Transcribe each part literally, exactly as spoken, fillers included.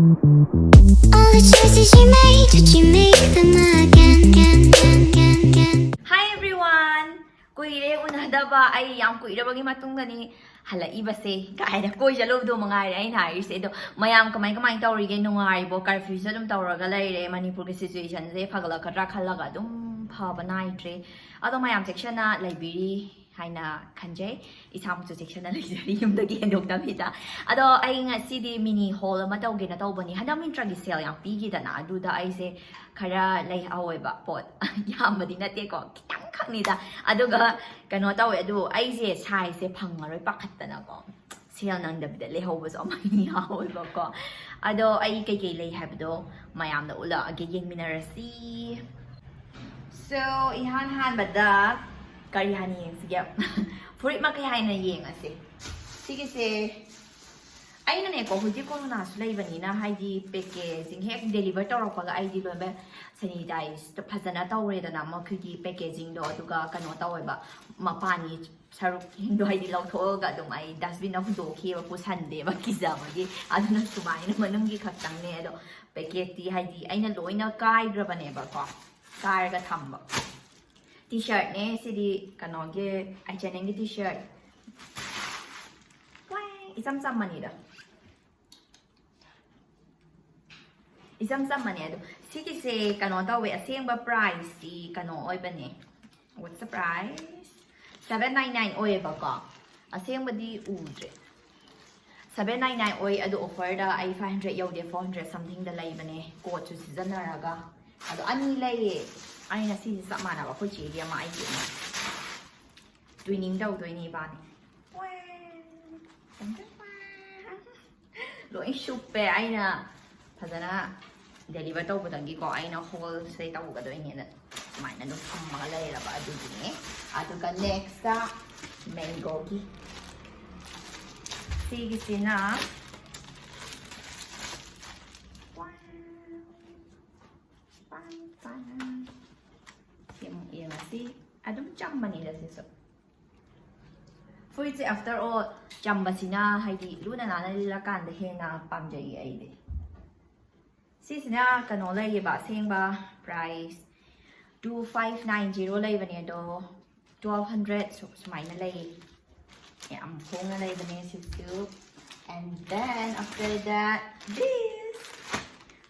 All the choices you made, did you make them again? Again, again, again, again. Hi everyone! ꯀꯨꯏꯔꯦ ꯎꯅꯗꯕ꯫ ꯑꯩ ꯌꯥꯝ ꯀꯨꯏꯔꯕꯒꯤ ꯃꯇꯨꯡꯗꯅꯤ ꯍꯜꯂꯛꯏꯕꯁꯦ ꯀꯥꯏꯅ꯫ ꯀꯣꯏ ꯆꯠꯂꯨꯕꯗꯣ ꯃꯉꯥꯏꯔꯦ ꯑꯩꯅ ꯍꯥꯏꯔꯤꯁꯦ꯫ ꯑꯗꯣ ꯃꯌꯥꯝ ꯀꯃꯥꯏ ꯀꯃꯥꯏꯅ ꯇꯧꯔꯤꯒꯦ? ꯅꯨꯡꯉꯥꯏꯔꯤꯕꯣ? ꯀꯔꯐ꯭ꯌꯨꯁꯨ ꯑꯗꯨꯝ ꯇꯧꯔꯒ ꯂꯩꯔꯦ꯫ ꯃꯅꯤꯄꯨꯔꯒꯤ ꯁꯤꯆꯨꯋꯦꯁꯟꯁꯦ ꯐꯒꯠꯂꯛꯀꯗ꯭ꯔꯥ ꯈꯜꯂꯒ ꯑꯗꯨꯝ ꯐꯕ ꯅꯥꯏꯗ꯭ꯔꯦ꯫ ꯑꯗꯣ ꯃꯌꯥꯝ ꯆꯦꯛꯁꯟꯅ ꯂꯩꯕꯤꯔꯤ ꯍꯥꯏꯅ ꯈꯟꯖꯩ꯫ ꯏꯁꯥꯃꯛꯁꯨ ꯆꯦꯛꯁꯟꯅ ꯂꯩꯖꯔꯤ ꯌꯨꯝꯗꯒꯤ ꯍꯦꯟꯗꯣꯛꯇꯕꯤꯗ꯫ ꯑꯗꯣ ꯑꯩ ꯉꯁꯤꯗꯤ ꯃꯤꯅꯤ ꯍꯣꯜ ꯑꯃ ꯇꯧꯒꯦꯅ ꯇꯧꯕꯅꯤ꯫ ꯍꯟꯗꯛ ꯃꯤꯟꯇ꯭ꯔꯥꯒꯤ ꯁꯦꯜ ꯌꯥꯝ ꯄꯤꯈꯤꯗꯅ, ꯑꯗꯨꯗ ꯑꯩꯁꯦ ꯈꯔ ꯂꯩꯍꯧꯋꯦꯕ ꯄꯣꯠ꯫ ꯌꯥꯝꯕꯗꯤ ꯅꯠꯇꯦꯀꯣ, ꯈꯤꯇꯪ ꯈꯛꯅꯤꯗ꯫ ꯑꯗꯨꯒ ꯀꯩꯅꯣ ꯇꯧꯋꯦ, ꯑꯗꯨ ꯑꯩꯁꯦ ꯁꯥꯏꯖꯁꯦ ꯐꯪꯉꯔꯣꯏ ꯄꯥꯈꯠꯇꯅꯀꯣ, ꯁꯦꯜ ꯅꯪꯗꯕꯤꯗ ꯂꯩꯍꯧꯕꯁꯨ ꯑꯃ ꯑꯅꯤ ꯌꯥꯎꯋꯦꯕꯀꯣ꯫ ꯑꯗꯣ ꯑꯩ ꯀꯩꯀꯩ ꯂꯩ ꯍꯥꯏꯕꯗꯣ ꯃꯌꯥꯝꯗ ꯎꯠꯂꯛꯑꯒꯦ, ꯌꯦꯡꯃꯤꯟꯅꯔꯁꯤ꯫ So, ꯏꯍꯥꯟ ꯍꯥꯟꯕꯗ ꯀꯔꯤ ꯍꯥꯟꯅ ꯌꯦꯡꯁꯤꯒꯦ? ꯐꯨꯔꯤꯠ ꯃꯈꯩ ꯍꯥꯏꯅ ꯌꯦꯡꯉꯁꯦ꯫ ꯁꯤꯒꯤꯁꯦ ꯑꯩꯅꯅꯦꯀꯣ, ꯍꯧꯖꯤꯛ ꯀꯣꯔꯣꯅꯥꯁꯨ ꯂꯩꯕꯅꯤꯅ, ꯍꯥꯏꯗꯤ ꯄꯦꯀꯦꯖꯤꯡ ꯍꯦꯛ ꯗꯦꯂꯤꯚꯔ ꯇꯧꯔꯛꯄꯒ ꯑꯩꯗꯤ ꯂꯣꯏꯅ ꯁꯦꯅꯤꯇꯥꯏꯖ ꯐꯖꯅ ꯇꯧꯔꯦꯗꯅ, ꯃꯈꯣꯏꯒꯤ ꯄꯦꯀꯦꯖꯤꯡꯗꯣ꯫ ꯑꯗꯨꯒ ꯀꯩꯅꯣ ꯇꯧꯋꯦꯕ, ꯃꯄꯥꯟꯒꯤ ꯁꯔꯨꯛꯁꯤꯡꯗꯣ ꯍꯥꯏꯗꯤ ꯂꯧꯊꯣꯛꯑꯒ ꯑꯗꯨꯝ ꯑꯩ ꯗꯁꯕꯤꯟꯗ ꯍꯨꯟꯗꯣꯛꯈꯤꯑꯕ, ꯄꯨꯁꯟꯗꯦꯕ ꯀꯤꯖꯕꯒꯤ꯫ ꯑꯗꯨꯅ ꯁꯨꯃꯥꯏꯅ ꯃꯅꯨꯡꯒꯤ ꯈꯛꯇꯪꯅꯦ꯫ ꯑꯗꯣ ꯄꯦꯀꯦꯠꯇꯤ ꯍꯥꯏꯗꯤ ꯑꯩꯅ ꯂꯣꯏꯅ ꯀꯥꯏꯈ꯭ꯔꯕꯅꯦꯕꯀꯣ, ꯀꯥꯏꯔꯒ ꯊꯝꯕ꯫ ꯇꯤ ꯁꯔꯠꯅꯦ ꯁꯤꯗꯤ, ꯀꯩꯅꯣꯒꯤ, ꯑꯩꯆ ꯑꯦꯟ ꯑꯦꯝꯒꯤ ꯇꯤ ꯁꯔꯠ꯫ ꯏꯆꯝ ꯆꯝꯕꯅꯤꯗ, ꯏꯆꯝ ꯆꯝꯕꯅꯦ꯫ ꯑꯗꯣ ꯁꯤꯒꯤꯁꯦ ꯀꯩꯅꯣ ꯇꯧꯋꯦ, ꯑꯁꯦꯡꯕ ꯄ꯭ꯔꯥꯏꯁꯇꯤ ꯀꯩꯅꯣ ꯑꯣꯏꯕꯅꯦ꯫ What's the price? Seven nine nine ꯑꯣꯏꯌꯦꯕꯀꯣ꯫ ꯑꯁꯦꯡꯕꯗꯤ ꯎꯗ꯭ꯔꯦ꯫ Seven nine nine ꯑꯣꯏ, ꯑꯗꯣ ꯑꯣꯐꯔꯗ ꯑꯩ five hundred ꯌꯧꯗꯦ, four hundred somethingꯗ ꯂꯩꯕꯅꯦ, ꯀꯣꯠꯁꯨ ꯁꯤꯖꯤꯟꯅꯔꯒ꯫ ꯑꯗꯣ ꯑꯅꯤ ꯂꯩꯌꯦ꯫ ꯑꯩꯅ ꯁꯤꯁꯦ ꯆꯞ ꯃꯥꯟꯅꯕ, ꯑꯩꯈꯣꯏ ꯆꯦꯒꯤ ꯑꯃ, ꯑꯩꯒꯤ ꯑꯃ꯫ ꯇ꯭ꯋꯤꯅꯤꯡ ꯇꯧꯗꯣꯏꯅꯦ ꯏꯕꯥꯅꯤ꯫ ꯂꯣꯏ ꯁꯨꯞꯄꯦ꯫ ꯑꯩꯅ ꯐꯖꯅ ꯗꯦꯂꯤꯚꯔ ꯇꯧꯕꯗꯒꯤꯀꯣ, ꯑꯩꯅ ꯍꯣꯜꯁꯦ ꯇꯧꯒꯗꯣꯏꯅꯦꯅ ꯁꯨꯃꯥꯏꯅ ꯑꯗꯨꯝ ꯊꯝꯃꯒ ꯂꯩꯔꯕ ꯑꯗꯨꯒꯤꯅꯦ꯫ ꯑꯗꯨꯒ ꯅꯦꯛꯁꯇ ꯃꯦꯡꯒꯣꯒꯤ, ꯁꯤꯒꯤꯁꯤꯅ ꯁꯤ ꯑꯃꯨꯛ ꯌꯦꯡꯉꯁꯤ꯫ ꯑꯗꯨꯝ ꯆꯝꯕꯅꯤꯗ ꯁꯤꯁꯨ꯫ ꯐꯨꯔꯤꯠꯁꯦ after all ꯆꯝꯕꯁꯤꯅ ꯍꯥꯏꯗꯤ ꯂꯨꯅ ꯅꯥꯟꯅ ꯂꯤꯠꯂꯀꯥꯟꯗ ꯍꯦꯟꯅ ꯄꯥꯝꯖꯩꯌꯦ ꯑꯩꯗꯤ꯫ ꯁꯤꯁꯤꯅ ꯀꯩꯅꯣ ꯂꯩꯌꯦꯕ, ꯑꯁꯦꯡꯕ price two five nine zero ꯂꯩꯕꯅꯦ, ꯑꯗꯣ twelve hundred ꯁꯨ-, ꯁꯨꯃꯥꯏꯅ ꯂꯩ꯫ ꯌꯥꯝ ꯍꯣꯡꯅ ꯂꯩꯕꯅꯦ ꯁꯤꯁꯨ꯫ And then after that, this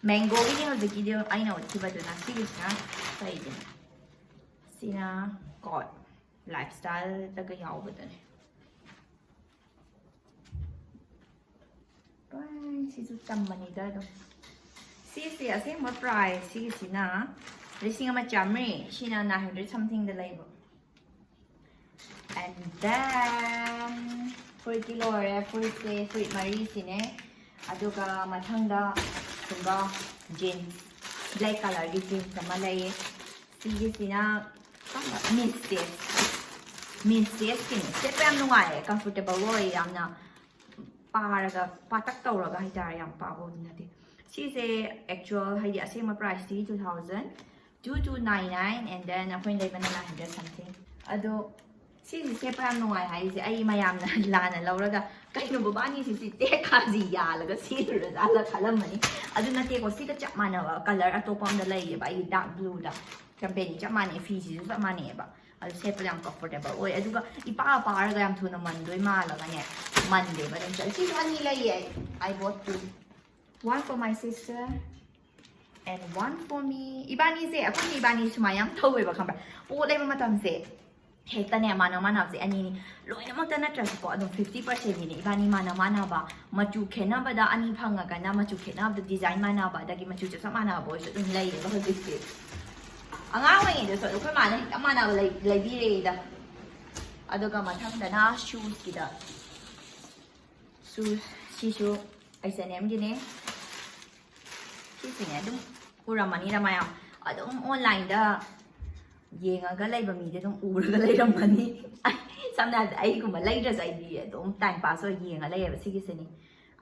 mangoꯒꯤꯅꯦ ꯍꯧꯖꯤꯛꯀꯤꯗꯤ ꯑꯩꯅ ꯎꯠꯈꯤꯕꯗꯨꯅ꯫ ꯁꯤꯒꯤꯁꯤꯅ ꯀꯩꯒꯤꯅꯣ? ꯁꯤꯅ ꯀꯣꯠ, lifestyleꯗꯒ ꯌꯥꯎꯕꯗꯨꯅꯦ꯫ ꯁꯤꯁꯨ ꯆꯝꯕꯅꯤꯗ ꯑꯗꯨꯝ꯫ ꯁꯤꯁꯦ ꯑꯁꯦꯡꯕ price, ꯁꯤꯒꯤꯁꯤꯅ ꯂꯤꯁꯤꯡ ꯑꯃ ꯆꯥꯝꯃꯔꯤ, ꯁꯤꯅ nine hundred somethingꯗ ꯂꯩꯕ꯫ And then ꯐꯨꯔꯤꯠꯇꯤ ꯂꯣꯏꯔꯦ꯫ ꯐꯨꯔꯤꯠꯁꯦ, ꯐꯨꯔꯤꯠ ꯃꯔꯤꯁꯤꯅꯦ꯫ ꯑꯗꯨꯒ ꯃꯊꯪꯗ ꯁꯤꯒꯨꯝꯕ jeans, black colorꯒꯤ jeans ꯑꯃ ꯂꯩꯌꯦ꯫ ꯁꯤꯒꯤꯁꯤꯅ ꯀꯔꯝꯕ? Miss Jess꯫ Miss Jessꯀꯤꯅꯦ꯫ ꯁꯦꯠꯄ ꯌꯥꯝ ꯅꯨꯡꯉꯥꯏꯌꯦ, comfortable ꯑꯣꯏ ꯌꯥꯝꯅ꯫ ꯄꯥꯔꯒ, ꯄꯥꯇꯛ ꯇꯧꯔꯒ ꯍꯥꯏꯇꯥꯔꯦ, ꯌꯥꯝ ꯄꯥꯕꯕꯨꯗꯤ ꯅꯠꯇꯦ꯫ ꯁꯤꯁꯦ actual, ꯍꯥꯏꯗꯤ ꯑꯁꯦꯡꯕ priceꯇꯤ two thousand two two nine nine, and then ꯑꯩꯈꯣꯏꯅ ꯂꯩꯕꯅ nine hundred something꯫ ꯑꯗꯣ ꯁꯤꯁꯦ ꯁꯦꯠꯄ ꯌꯥꯝ ꯅꯨꯡꯉꯥꯏ ꯍꯥꯏꯁꯦ, ꯑꯩ ꯃꯌꯥꯝꯅ ꯂꯥꯟꯅ ꯂꯧꯔꯒ, "ꯀꯩꯅꯣ ꯕꯕꯥꯅꯤꯁꯤ ꯁꯤ ꯇꯦꯛꯈꯥꯁꯤ ꯌꯥꯜꯂꯒ ꯁꯦꯠꯂꯨꯔꯖꯥꯠꯂ?" ꯈꯜꯂꯝꯃꯅꯤ꯫ ꯑꯗꯨ ꯅꯠꯇꯦꯀꯣ, ꯁꯤꯒ ꯆꯞ ꯃꯥꯟꯅꯕ color ꯑꯇꯣꯞꯄ ꯑꯃꯗ ꯂꯩꯌꯦꯕ, ꯑꯩꯒꯤ dark blueꯗ꯫ Company ꯆꯞ ꯃꯥꯟꯅꯩ, ꯐꯤꯁꯤꯁꯨ ꯆꯞ ꯃꯥꯟꯅꯩꯌꯦꯕ꯫ ꯑꯗꯨ ꯁꯦꯠꯄꯗ ꯌꯥꯝ comfortable ꯑꯣꯏ꯫ ꯑꯗꯨꯒ ꯏꯄꯥ ꯄꯥꯔꯒ ꯌꯥꯝ ꯊꯨꯅ ꯃꯟꯗꯣꯏ ꯃꯥꯜꯂꯒꯅꯦ, ꯃꯟꯗꯦꯕ ꯑꯗꯨꯝ ꯆꯠꯂꯦ꯫ ꯁꯤꯁꯨ ꯑꯅꯤ ꯂꯩꯌꯦ ꯑꯩ꯫ I bought two. One for my sister and one for me. ꯏꯕꯥꯅꯤꯁꯦ, ꯑꯩꯈꯣꯏꯅ ꯏꯕꯥꯅꯤ ꯁꯨꯃꯥꯏꯅ ꯌꯥꯝ ꯇꯧꯋꯦꯕ, ꯈꯪꯕ꯭ꯔꯥ? ꯄꯣꯠ ꯂꯩꯕ ꯃꯇꯝꯁꯦ ꯍꯦꯛꯇꯅꯦ, ꯃꯥꯟꯅ ꯃꯥꯟꯅꯕꯁꯦ ꯑꯅꯤꯅꯤ, ꯂꯣꯏꯅꯃꯛꯇ ꯅꯠꯇ꯭ꯔꯁꯨꯀꯣ, ꯑꯗꯨꯝ fifty percentꯒꯤꯅꯦ ꯏꯕꯥꯅꯤ ꯃꯥꯟꯅ ꯃꯥꯟꯅꯕ꯫ ꯃꯆꯨ ꯈꯦꯠꯅꯕꯗ ꯑꯅꯤ ꯐꯪꯉꯒꯅ ꯃꯆꯨ ꯈꯦꯠꯅꯕꯗ design ꯃꯥꯟꯅꯕ, ꯑꯗꯒꯤ ꯃꯆꯨꯁꯨ ꯆꯞ ꯃꯥꯟꯅꯕ ꯑꯣꯏꯔꯁꯨ ꯑꯗꯨꯝ ꯂꯩꯌꯦꯕ ꯍꯧꯖꯤꯛꯇꯤ꯫ ꯑꯉꯥꯡ ꯑꯣꯏꯔꯤꯉꯩꯗꯁꯨ ꯑꯗꯨꯝ ꯑꯩꯈꯣꯏ ꯃꯥꯅ ꯍꯦꯛꯇ ꯃꯥꯟꯅꯕ ꯂꯩ-, ꯂꯩꯕꯤꯔꯛꯏꯗ꯫ ꯑꯗꯨꯒ ꯃꯊꯪꯗꯅ shoesꯀꯤꯗ꯫ Shoes, ꯁꯤꯁꯨ H and Mꯒꯤꯅꯦ꯫ ꯁꯤꯁꯤꯅꯦ ꯑꯗꯨꯝ ꯎꯔꯝꯃꯅꯤꯗ ꯃꯌꯥꯝ꯫ ꯑꯗꯨꯝ onlineꯗ ꯌꯦꯡꯉꯒ ꯂꯩꯕ ꯃꯤꯗꯤ ꯑꯗꯨꯝ ꯎꯔꯒ ꯂꯩꯔꯝꯃꯅꯤ꯫ ꯁꯝꯅ ꯍꯥꯏꯔꯕꯗ ꯑꯩꯒꯨꯝꯕ ꯂꯩꯗ꯭ꯔꯁꯨ ꯑꯩꯗꯤ ꯑꯗꯨꯝ time pass ꯑꯣꯏ ꯌꯦꯡꯉ ꯂꯩꯌꯦꯕ꯫ ꯁꯤꯒꯤꯁꯤꯅꯤ꯫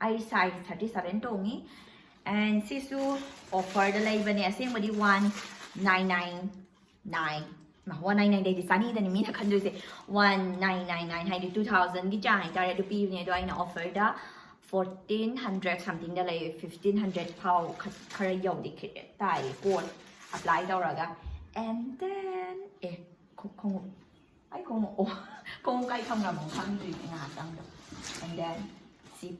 ꯑꯩ size thirty seven ꯇꯣꯡꯉꯤ꯫ And ꯁꯤꯁꯨ offerꯗ ꯂꯩꯕꯅꯦ꯫ ꯑꯁꯦꯡꯕꯗꯤ one nine nine nine, one nine nineꯗꯩꯗꯤ ꯆꯥꯅꯤꯗꯅꯤ ꯃꯤꯅ ꯈꯟꯗꯣꯏꯁꯦ꯫ One nine nine nine ꯍꯥꯏꯗꯤ two thousandꯒꯤ ꯆꯥꯡ ꯍꯥꯏꯇꯥꯔꯦ, ꯑꯗꯨ ꯄꯤꯕꯅꯦ꯫ ꯑꯗꯣ ꯑꯩꯅ offerꯗ Fourteen hundred somethingꯗ ꯂꯩ, fifteen hundred ꯐꯥꯎ ꯈ- ꯈꯔ ꯌꯧꯗꯤ ꯈꯤ- ꯇꯥꯏ ꯄꯣꯠ apply ꯇꯧꯔꯒ. And then ꯑꯦ ꯈꯣ- ꯈꯣꯡꯎꯞ, ꯑꯩ ꯈꯣꯡꯎꯞ ꯑꯣ ꯈꯣꯡꯎꯞ ꯀꯥꯏ ꯊꯝꯈ꯭ꯔꯕꯅꯣ ꯈꯪꯗ꯭ꯔꯤꯅꯦ ꯉꯥꯏꯍꯥꯛꯇꯪꯗꯣ. And then ꯁꯤ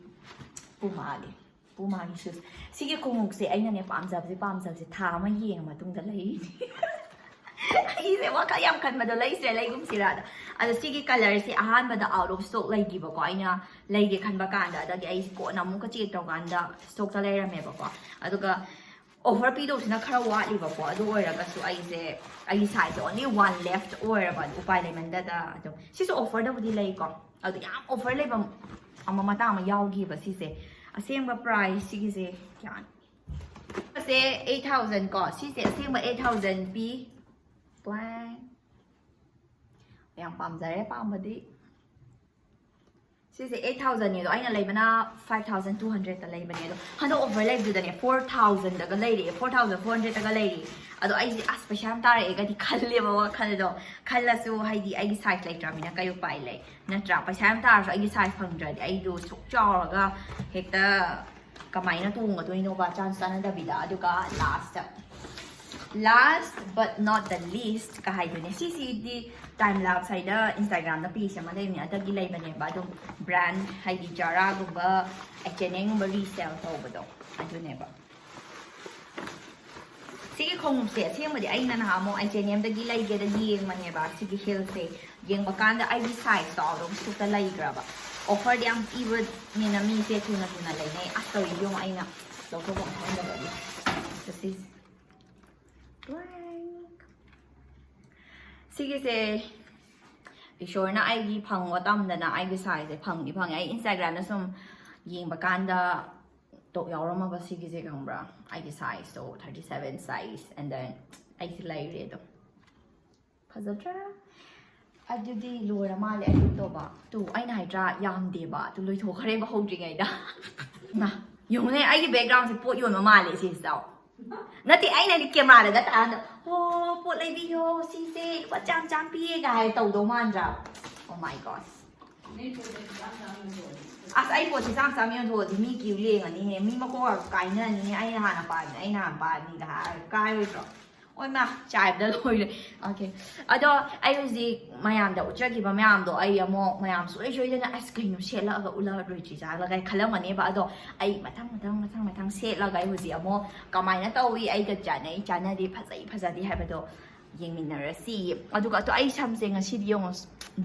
Pumaꯒꯤ Pumaꯒꯤ shoes. ꯁꯤꯒꯤ ꯈꯣꯡꯎꯞꯁꯦ ꯑꯩꯅꯅꯦ ꯄꯥꯝꯖꯕꯁꯦ ꯄꯥꯝꯖꯕꯁꯦ ꯊꯥ ꯑꯃ ꯌꯦꯡꯉ ꯃꯇꯨꯡꯗ ꯂꯩꯔꯤꯅꯤ. ꯑꯩꯁꯦ ꯋꯥꯈꯜ ꯌꯥꯝ ꯈꯟꯕꯗꯣ ꯂꯩꯁꯤꯔꯥ ꯂꯩꯒꯨꯝꯁꯤꯔꯥꯗ. ꯑꯗꯣ ꯁꯤꯒꯤ colorꯁꯦ ꯑꯍꯥꯟꯕꯗ out of stock ꯂꯩꯈꯤꯕꯀꯣ, ꯑꯩꯅ ꯂꯩꯒꯦ ꯈꯟꯕ ꯀꯥꯟꯗ, ꯑꯗꯒꯤ ꯑꯩꯁꯦ ꯀꯣꯟꯅ ꯑꯃꯨꯛꯀ check ꯇꯧꯀꯥꯟꯗ stockꯇ ꯂꯩꯔꯝꯃꯦꯕꯀꯣ. ꯑꯗꯨꯒ offer ꯄꯤꯗꯧꯁꯤꯅ ꯈꯔ ꯋꯥꯠꯂꯤꯕꯀꯣ, ꯑꯗꯨ ꯑꯣꯏꯔꯒꯁꯨ ꯑꯩꯁꯦ ꯑꯩꯒꯤ sizeꯁꯦ only one left ꯑꯣꯏꯔꯕ, ꯎꯄꯥꯏ ꯂꯩꯃꯟꯗꯗ. ꯑꯗꯨꯝ ꯁꯤꯁꯨ offerꯗꯕꯨꯗꯤ ꯂꯩꯀꯣ, ꯑꯗꯨ ꯌꯥꯝ offer ꯂꯩꯕ ꯑꯃ ꯃꯇꯥꯡ ꯑꯃ ꯌꯥꯎꯈꯤꯕ ꯁꯤꯁꯦ. ꯑꯁꯦꯡꯕ price ꯁꯤꯒꯤꯁꯦ ꯀꯌꯥꯅꯣ? ꯁꯦ eight thousand ꯀꯣ, ꯁꯤꯁꯦ ꯑꯁꯦꯡꯕ eight thousand ꯄꯤ. ꯄ꯭ꯋꯥꯏ꯫ ꯌꯥꯝ ꯄꯥꯝꯖꯔꯦ, ꯄꯥꯝꯕꯗꯤ꯫ ꯁꯤꯁꯦ eight thousandꯅꯦ ꯑꯗꯣ, ꯑꯩꯅ ꯂꯩꯕꯅ five thousand two hundredꯇ ꯂꯩꯕꯅꯦ ꯑꯗꯣ, ꯍꯟꯗꯛ offer ꯂꯩꯕꯗꯨꯗꯅꯦ four thousandꯗꯒ ꯂꯩꯔꯛꯑꯦ, four thousand four hundredꯇꯒ ꯂꯩꯔꯛꯑꯦ. ꯑꯗꯣ ꯑꯩꯁꯦ ꯑꯁ ꯄꯩꯁꯥ ꯌꯥꯝ ꯇꯥꯔꯛꯑꯦꯒꯗꯤ ꯈꯜꯂꯦꯕ ꯋꯥꯈꯜꯗꯣ. ꯈꯜꯂꯁꯨ ꯍꯥꯏꯗꯤ ꯑꯩꯒꯤ size ꯂꯩꯇ꯭ꯔꯕꯅꯤꯅ ꯀꯩ ꯎꯄꯥꯏ ꯂꯩ ꯅꯠꯇ꯭ꯔꯥ? ꯄꯩꯁꯥ ꯌꯥꯝ ꯇꯥꯔꯁꯨ ꯑꯩꯒꯤ size ꯐꯪꯗ꯭ꯔꯗꯤ ꯑꯩꯗꯣ ꯁꯨꯛ ꯆꯥꯎꯔꯒ ꯍꯦꯛꯇ ꯀꯃꯥꯏꯅ ꯇꯣꯡꯒꯗꯣꯏꯅꯣꯕ ꯆꯥꯟꯁ ꯆꯥꯟꯅꯗꯕꯤꯗ? ꯑꯗꯨꯒ last, last but not the least ꯀ ꯍꯥꯏꯗꯣꯏꯅꯦ, ꯁꯤꯁꯤꯗꯤ Time Lapse ꯍꯥꯏꯗ Instagramꯗ page ꯑꯃ ꯂꯩꯕꯅꯦ, ꯑꯗꯒꯤ ꯂꯩꯕꯅꯦꯕ꯫ ꯑꯗꯨꯝ brand ꯍꯥꯏꯗꯤ Zaraꯒꯨꯝꯕ, H&Mꯒꯨꯝꯕ resell ꯇꯧꯕꯗꯣ ꯑꯗꯨꯅꯦꯕ꯫ ꯁꯤꯒꯤ ꯈꯣꯡꯎꯞꯁꯦ ꯑꯁꯦꯡꯕꯗꯤ ꯑꯩꯅ ꯅꯍꯥꯟ ꯑꯃꯨꯛ H&Mꯗꯒꯤ ꯂꯩꯒꯦꯗ ꯌꯦꯡꯕꯅꯦꯕ꯫ ꯁꯤꯒꯤ heelꯁꯦ ꯌꯦꯡꯕ ꯀꯥꯟꯗ ꯑꯩꯒꯤ sizeꯇꯣ ꯑꯗꯨꯝ ꯁꯨꯛꯇ ꯂꯩꯈ꯭ꯔꯕ꯫ Offerꯗꯤ ꯌꯥꯝ ꯄꯤꯕꯅꯤꯅ ꯃꯤꯁꯦ ꯊꯨꯅ ꯊꯨꯅ ꯂꯩꯅꯩ꯫ ꯑꯁ ꯇꯧꯔꯤꯁꯦ ꯌꯦꯡꯉꯣ, ꯑꯩꯅ ꯂꯧꯊꯣꯛꯐꯝ ꯈꯪꯗꯕꯒꯤ꯫ ꯁꯤꯁꯦ ꯁꯤꯒꯤꯁꯦ ꯏꯁꯣꯔꯅ ꯑꯩꯒꯤ ꯐꯪꯕ ꯇꯝꯗꯅ ꯑꯩꯒꯤ sizeꯁꯦ ꯐꯪꯗꯤ ꯐꯪꯉꯦ꯫ ꯑꯩ Instagramꯗ ꯁꯨꯝ ꯌꯦꯡꯕ ꯀꯥꯟꯗ top ꯌꯥꯎꯔꯝꯃꯕ ꯁꯤꯒꯤꯁꯦ ꯈꯪꯕ꯭ꯔꯥ? ꯑꯩꯒꯤ sizeꯇꯣ thirty seven size, and then ꯑꯩꯁꯦ ꯂꯩꯔꯦ ꯑꯗꯣ꯫ ꯐꯖꯗ꯭ꯔꯥ? ꯑꯗꯨꯗꯤ ꯂꯣꯏꯔ ꯃꯥꯜꯂꯦ ꯑꯩ ꯇꯧꯕ꯫ ꯇꯨ ꯑꯩꯅ ꯍꯥꯏꯗ꯭ꯔꯥ ꯌꯥꯝꯗꯦꯕ, ꯇꯨ ꯂꯣꯏꯊꯣꯛꯈ꯭ꯔꯦꯕ ꯍꯧꯗ꯭ꯔꯤꯉꯩꯗ꯫ ꯃꯥ, ꯌꯦꯡꯉꯨꯅꯦ, ꯑꯩꯒꯤ backgroundꯁꯦ ꯄꯣꯠ ꯌꯣꯟꯕ ꯃꯥꯜꯂꯦ ꯁꯤꯁꯦ ꯆꯥꯎ꯫ ꯅꯠꯇꯦ, ꯑꯩꯅꯗꯤ cameraꯗꯒ ꯇꯥꯔꯒ "ꯍꯣ, ꯄꯣꯠ ꯂꯩꯕꯤꯌꯣ, ꯁꯤꯁꯦ ꯂꯨꯄꯥ ꯆꯥꯝ ꯆꯥꯝ ꯄꯤꯌꯦ" ꯀ ꯍꯥꯏ ꯇꯧꯗꯧ ꯃꯥꯟꯗ꯭ꯔꯥ? Oh my gosh. ꯑꯁ, ꯑꯩ ꯄꯣꯠꯁꯦ ꯆꯥꯝ ꯆꯥꯝ ꯌꯣꯟꯊꯣꯛꯑꯗꯤ ꯃꯤ ꯀ꯭ꯌꯨ ꯂꯦꯡꯉꯅꯤꯍꯦ, ꯃꯤ ꯃꯀꯣꯛ ꯀꯥꯏꯅꯅꯤꯍꯦ꯫ "ꯑꯩꯅ ꯍꯥꯟꯅ ꯄꯥꯅꯤ, ꯑꯩꯅ ꯍꯥꯟꯅ ꯄꯥꯅꯤꯒ" ꯍꯥꯏꯔꯒ ꯀꯥꯏꯔꯣꯏꯗ꯭ꯔꯣ? ꯑꯣꯏꯃꯥ, ꯆꯥꯏꯕꯗ ꯂꯣꯏꯔꯦ꯫ ꯑꯣꯀꯦ꯫ ꯑꯗꯣ ꯑꯩ ꯍꯧꯖꯤꯛ ꯃꯌꯥꯝꯗ ꯎꯠꯆꯈꯤꯕ ꯃꯌꯥꯝꯗꯣ ꯑꯩ ꯑꯃꯨꯛ ꯃꯌꯥꯝ ꯁꯨꯡꯁꯣꯏ ꯁꯣꯏꯗꯅ "ꯑꯁ, ꯀꯩꯅꯣ ꯁꯦꯠꯂꯛꯑꯒ ꯎꯠꯂꯛꯑꯔꯣꯏꯗ꯭ꯔꯤꯖꯥꯠꯂ?" ꯀꯥꯏꯅ ꯈꯜꯂꯝꯒꯅꯦꯕ꯫ ꯑꯗꯣ ꯑꯩ ꯃꯊꯪ ꯃꯊꯪ ꯃꯊꯪ ꯃꯊꯪ ꯁꯦꯠꯂꯒ ꯑꯩ ꯍꯧꯖꯤꯛ ꯑꯃꯨꯛ ꯀꯃꯥꯏꯅ ꯇꯧꯏ, ꯑꯩꯒ ꯆꯥꯟꯅꯩ ꯆꯥꯟꯅꯗꯦ, ꯐꯖꯩ ꯐꯖꯗꯦ ꯍꯥꯏꯕꯗꯣ ꯌꯦꯡꯃꯤꯟꯅꯔꯁꯤ꯫ ꯑꯗꯨꯒ ꯑꯗꯣ ꯑꯩ ꯁꯝꯁꯦ ꯉꯁꯤꯗꯤ ꯌꯦꯡꯉꯣ,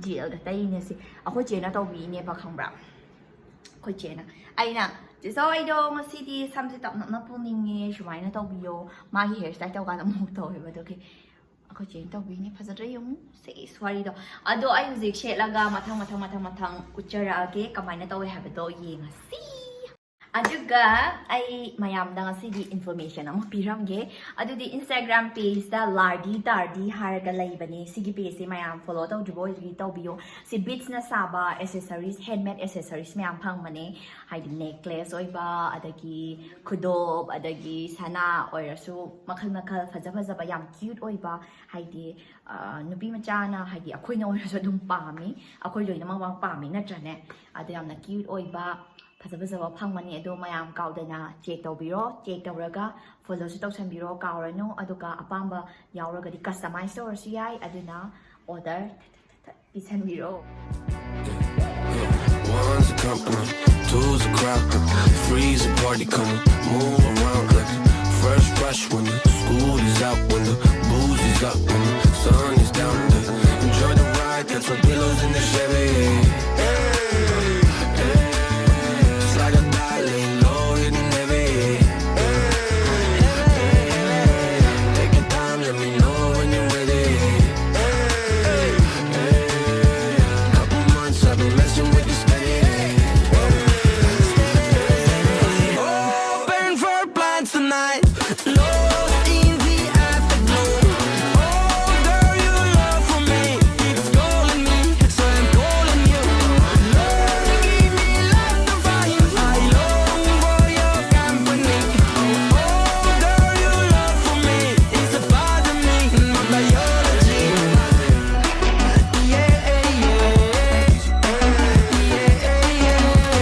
ꯖꯦꯜꯒ ꯇꯩꯅꯦꯁꯦ꯫ ꯑꯩꯈꯣꯏ ꯆꯦꯅ ꯇꯧꯕꯤꯅꯦꯕ, ꯈꯪꯕ꯭ꯔꯥ? ꯑꯩꯈꯣꯏ ꯆꯦꯅ, ꯑꯩꯅ, "ꯆꯦꯆꯧ, ꯑꯩꯗꯣ ꯉꯁꯤꯗꯤ ꯁꯝꯁꯦ ꯇꯞꯅꯞꯅ ꯄꯨꯅꯤꯡꯉꯦ, ꯁꯨꯃꯥꯏꯅ ꯇꯧꯕꯤꯌꯣ"꯫ ꯃꯥꯒꯤ ꯍꯦꯌꯔ ꯁ꯭ꯇꯥꯏꯜ ꯇꯧꯀꯥꯟꯗ ꯑꯃꯨꯛ ꯇꯧꯋꯦꯕ꯫ ꯑꯗꯨꯒꯤ ꯑꯩꯈꯣꯏ ꯆꯦꯅ ꯇꯧꯕꯤꯅꯦ꯫ ꯐꯖꯗ꯭ꯔꯥ ꯌꯦꯡꯉꯨ ꯁꯦ ꯋꯥꯔꯤꯗꯣ꯫ ꯑꯗꯣ ꯑꯩ ꯍꯧꯖꯤꯛ ꯁꯦꯠꯂꯒ ꯃꯊꯪ ꯃꯊꯪ ꯃꯊꯪ ꯃꯊꯪ ꯎꯠꯆꯔꯛꯑꯒꯦ ꯀꯃꯥꯏꯅ ꯇꯧꯋꯦ ꯍꯥꯏꯕꯗꯣ ꯌꯦꯡꯉꯁꯤ꯫ ꯑꯗꯨꯒ ꯑꯩ ꯃꯌꯥꯝꯗ ꯉꯁꯤꯗꯤ ꯏꯟꯐꯣꯔꯃꯦꯁꯟ ꯑꯃ ꯄꯤꯔꯝꯒꯦ꯫ ꯑꯗꯨꯗꯤ Instagram pageꯇ ꯂꯥꯔꯗꯤ ꯇꯥꯔꯗꯤ ꯍꯥꯏꯔꯒ ꯂꯩꯕꯅꯦ꯫ ꯁꯤꯒꯤ pageꯁꯦ ꯃꯌꯥꯝ ꯐꯣꯂꯣ ꯇꯧꯗ꯭ꯔꯤꯕ ꯑꯣꯏꯔꯗꯤ ꯇꯧꯕꯤꯌꯣ꯫ ꯁꯤ ꯕꯤꯠꯁꯅ ꯁꯥꯕ ꯑꯦꯁꯦꯁꯔꯤꯁ, ꯍꯦꯟꯃꯦꯗ ꯑꯦꯁꯦꯁꯔꯤꯁ ꯃꯌꯥꯝ ꯐꯪꯕꯅꯦ꯫ ꯍꯥꯏꯗꯤ ꯅꯦꯛꯂꯦꯁ ꯑꯣꯏꯕ, ꯑꯗꯒꯤ ꯈꯨꯗꯣꯞ, ꯑꯗꯒꯤ ꯁꯅꯥ ꯑꯣꯏꯔꯁꯨ ꯃꯈꯜ ꯃꯈꯜ ꯐꯖ ꯐꯖꯕ, ꯌꯥꯝ ꯀ꯭ꯌꯨꯠ ꯑꯣꯏꯕ, ꯍꯥꯏꯗꯤ, ꯑ, ꯅꯨꯄꯤ ꯃꯆꯥꯅ, ꯍꯥꯏꯗꯤ ꯑꯩꯈꯣꯏꯅ ꯑꯣꯏꯔꯁꯨ ꯑꯗꯨꯝ ꯄꯥꯝꯃꯤ, ꯑꯩꯈꯣꯏ ꯂꯣꯏꯅꯃꯛ ꯄꯥꯝꯃꯤ ꯅꯠꯇ꯭ꯔꯅꯦ? ꯑꯗꯣ ꯌꯥꯝꯅ ꯀ꯭ꯌꯨꯠ ꯑꯣꯏꯕ, ꯐꯖ ꯐꯖꯕ ꯐꯪꯕꯅꯤ꯫ ꯑꯗꯣ ꯃꯌꯥꯝ ꯀꯥꯎꯗꯅ ꯆꯦꯛ ꯇꯧꯕꯤꯔꯣ꯫ ꯆꯦꯛ ꯇꯧꯔꯒ ꯐꯣꯂꯣꯁꯨ ꯇꯧꯁꯟꯕꯤꯔꯣ, ꯀꯥꯎꯔꯅꯨ꯫ ꯑꯗꯨꯒ ꯑꯄꯥꯝꯕ ꯌꯥꯎꯔꯒꯗꯤ ꯀꯁꯇꯃꯥꯏꯁ ꯇꯧꯔꯁꯨ ꯌꯥꯏ꯫ ꯑꯗꯨꯅ order ꯄꯤꯁꯟꯕꯤꯔꯣ꯫ One's a compliment, two's a crop, three's a party, come move around like fresh, fresh when the school is out, when the booze is up, when the sun is down. Enjoy the ride, got some pillows in the Chevy. Hey, hey. Slide a dollar low, hitting heavy. Hey, hey, hey. Take your time, let me know when you're ready. Hey, hey, hey. Couple months I've been messing with this thing. Open for plans tonight. Lost in the afterglow. Oh, girl, you love for me. It's calling me, so I'm calling you. Love, give me life to find. I long for your company. Oh, girl, you love for me. It's a part of me, my biology. Yeah, yeah, yeah. Yeah, yeah, yeah.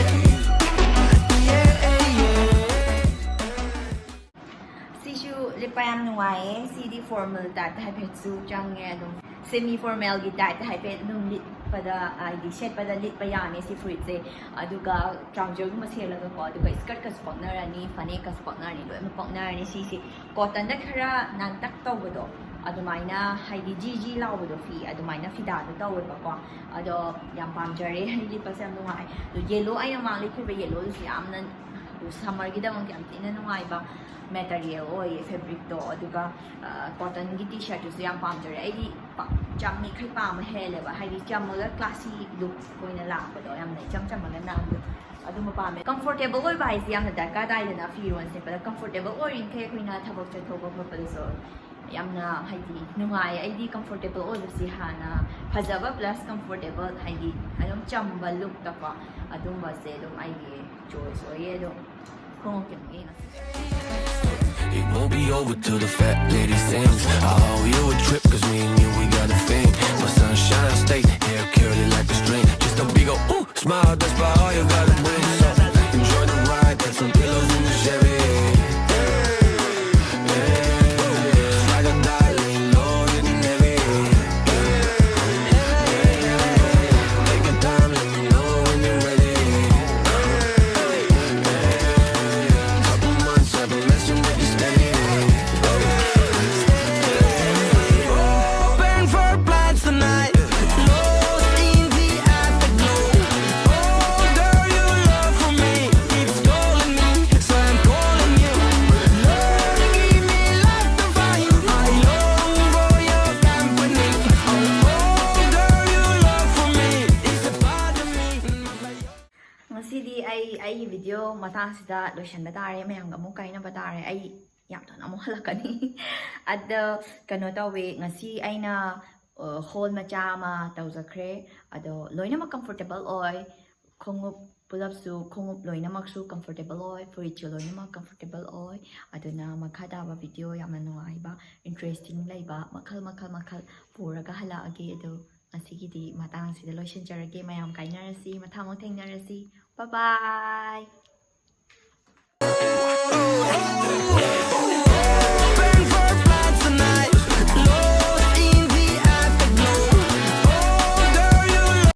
ꯂꯤꯠꯄ ꯌꯥꯝ ꯅꯨꯡꯉꯥꯏꯌꯦ꯫ ꯁꯤꯗꯤ formal ꯇꯥꯏꯞꯇ ꯍꯥꯏꯐꯦꯠꯁꯨ ꯆꯪꯉꯦ, ꯑꯗꯨꯝ semi ꯐꯣꯔꯃꯦꯜꯒꯤ ꯇꯥꯏꯞꯇ ꯍꯥꯏꯐꯦꯠ ꯑꯗꯨꯝ ꯂꯤꯠꯄꯗ, ꯍꯥꯏꯗꯤ ꯁꯦꯠꯄꯗ ꯂꯤꯠꯄ ꯌꯥꯅꯤ ꯁꯤ ꯐꯨꯔꯤꯠꯁꯦ꯫ ꯑꯗꯨꯒ ꯇ꯭ꯔꯥꯎꯖꯔꯒꯨꯝꯕ ꯁꯦꯠꯂꯒꯀꯣ, ꯑꯗꯨꯒ ꯁ꯭ꯀꯔꯠꯀꯁꯨ ꯄꯛꯅꯔꯅꯤ, ꯐꯅꯦꯛꯀꯁꯨ ꯄꯛꯅꯔꯅꯤ, ꯂꯣꯏꯅꯃꯛ ꯄꯛꯅꯔꯅꯤ꯫ ꯁꯤꯁꯦ ꯀꯣꯇꯟꯗ ꯈꯔ ꯅꯥꯟꯇꯛ ꯇꯧꯕꯗꯣ, ꯑꯗꯨꯃꯥꯏꯅ ꯍꯥꯏꯗꯤ ꯖꯤ ꯖꯤ ꯂꯥꯎꯕꯗꯣ ꯐꯤ, ꯑꯗꯨꯃꯥꯏꯅ ꯐꯤꯗꯥꯗꯣ ꯇꯧꯋꯦꯕꯀꯣ꯫ ꯑꯗꯣ ꯌꯥꯝ ꯄꯥꯝꯖꯔꯦ, ꯂꯤꯠꯄꯁꯦ ꯌꯥꯝ ꯅꯨꯡꯉꯥꯏ꯫ ꯑꯗꯣ ꯌꯦꯜꯂꯣ, ꯑꯩꯅ ꯃꯃꯥꯡ ꯂꯤꯠꯈꯤꯕ ꯌꯦꯜꯂꯣꯗꯨꯁꯨ ꯌꯥꯝꯅ ꯁꯝꯃꯔꯒꯤꯗꯃꯛꯇ ꯌꯥꯝ ꯊꯤꯅ ꯅꯨꯡꯉꯥꯏꯕ ꯃꯦꯇꯔꯤꯌꯦꯜ ꯑꯣꯏꯌꯦ, ꯐꯦꯕ꯭ꯔꯤꯛꯇꯣ꯫ ꯑꯗꯨꯒ ꯀꯣꯇꯟꯒꯤ ꯇꯤ ꯁꯥꯔꯠꯇꯨꯁꯨ ꯌꯥꯝ ꯄꯥꯝꯖꯔꯦ꯫ ꯑꯩꯗꯤ ꯄꯥꯛ-, ꯆꯝꯃꯤꯈꯩ ꯄꯥꯝꯕ ꯍꯦꯜꯂꯦꯕ, ꯍꯥꯏꯗꯤ ꯆꯝꯃꯒ ꯀ꯭ꯂꯥꯁꯤ ꯂꯨꯛ ꯑꯣꯏꯅ ꯂꯥꯛꯄꯗꯣ, ꯌꯥꯝꯅ ꯏꯆꯝ ꯆꯝꯃꯒ ꯅꯥꯟꯕꯗꯣ, ꯑꯗꯨꯝꯕ ꯄꯥꯝꯃꯦ꯫ ꯀꯝꯐꯣꯔꯇꯦꯕꯜ ꯑꯣꯏꯕ ꯍꯥꯏꯁꯦ ꯌꯥꯝꯅ ꯗꯔꯀꯥꯔ ꯇꯥꯏꯗꯅ, ꯐꯤꯔꯣꯜ ꯁꯦꯠꯄꯗ꯫ ꯀꯝꯐꯣꯔꯇꯦꯕꯜ ꯑꯣꯏꯔꯤꯈꯩ ꯑꯩꯈꯣꯏꯅ ꯊꯕꯛ ꯆꯠꯊꯣꯛꯄ ꯈꯣꯠꯄꯗꯁꯨ ꯌꯥꯝꯅ, ꯍꯥꯏꯗꯤ, ꯅꯨꯡꯉꯥꯏ꯫ ꯑꯩꯗꯤ ꯀꯝꯐꯣꯔꯇꯦꯕꯜ ꯑꯣꯏꯕꯁꯤ ꯍꯥꯟꯅ, ꯐꯖꯕ ꯄ꯭ꯂꯁ ꯀꯝꯐꯣꯔꯇꯦꯕꯜ, ꯍꯥꯏꯗꯤ ꯑꯗꯨꯝ ꯆꯝꯕ ꯂꯨꯛꯇꯀꯣ, ꯑꯗꯨꯝꯕꯁꯦ ꯑꯗꯨꯝ ꯑꯩꯒꯤ ꯆꯣꯏꯁ ꯑꯣꯏꯌꯦ꯫ ꯑꯗꯣ ꯈꯣꯡꯎꯞꯀꯤ ꯃꯇꯨꯡ ꯏꯟꯅ It won't be over till the fat lady sings. I owe you a trip, cause me and you, we got a thing. My sunshine, stay here, curly like a string. Just a big ol' ooh, smile, that's about all you gotta bring. So enjoy the ride, got some pillows in the Chevy. Like a darling, low and heavy. Take your time, let me know when you're ready. Couple months, I've been messing with you steady. Open for flights tonight. Lost in the afterglow. Order your love for me. It's calling me, so I'm calling you. Lord, give me life divine. I long for your company. Order your love for me. It's a part of me. ꯉꯁꯤꯗꯤ ꯑꯩ ꯑꯩꯒꯤ video ꯃꯇꯥꯡꯁꯤꯗ ꯂꯣꯏꯁꯤꯟꯕ ꯇꯥꯔꯦ꯫ ꯃꯌꯥꯝꯒ ꯑꯃꯨꯛ ꯀꯥꯏꯅꯕ ꯇꯥꯔꯦ꯫ ꯑꯩ ꯌꯥꯝ ꯊꯨꯅ ꯑꯃꯨꯛ ꯍꯜꯂꯛꯀꯅꯤ꯫ ꯑꯗꯣ ꯀꯩꯅꯣ ꯇꯧꯋꯦ, ꯉꯁꯤ ꯑꯩꯅ, ꯑ, ꯍꯣꯜ ꯃꯆꯥ ꯑꯃ ꯇꯧꯖꯈ꯭ꯔꯦ꯫ ꯑꯗꯣ ꯂꯣꯏꯅꯃꯛ ꯀꯝꯐꯣꯔꯇꯦꯕꯜ ꯑꯣꯏ꯫ ꯈꯣꯡꯎꯞ ꯄꯨꯂꯞꯁꯨ, ꯈꯣꯡꯎꯞ ꯂꯣꯏꯅꯃꯛꯁꯨ ꯀꯝꯐꯣꯔꯇꯦꯕꯜ ꯑꯣꯏ, ꯐꯨꯔꯤꯠꯁꯨ ꯂꯣꯏꯅꯃꯛ ꯀꯝꯐꯣꯔꯇꯦꯕꯜ ꯑꯣꯏ꯫ ꯑꯗꯨꯅ ꯃꯈꯥ ꯇꯥꯕ ꯚꯤꯗꯤꯑꯣ ꯌꯥꯝꯅ ꯅꯨꯡꯉꯥꯏꯕ, ꯏꯟꯇꯔꯦꯁꯇꯤꯡ ꯂꯩꯕ ꯃꯈꯜ ꯃꯈꯜ ꯃꯈꯜ ꯄꯨꯔꯒ ꯍꯜꯂꯛꯑꯒꯦ꯫ ꯑꯗꯣ ꯉꯁꯤꯒꯤꯗꯤ ꯃꯇꯥꯡꯁꯤꯗ ꯂꯣꯏꯁꯤꯟꯖꯔꯒꯦ꯫ ꯃꯌꯥꯝ ꯀꯥꯏꯅꯔꯁꯤ, ꯃꯊꯪ ꯑꯃꯨꯛ ꯊꯦꯡꯅꯔꯁꯤ꯫ Bye bye!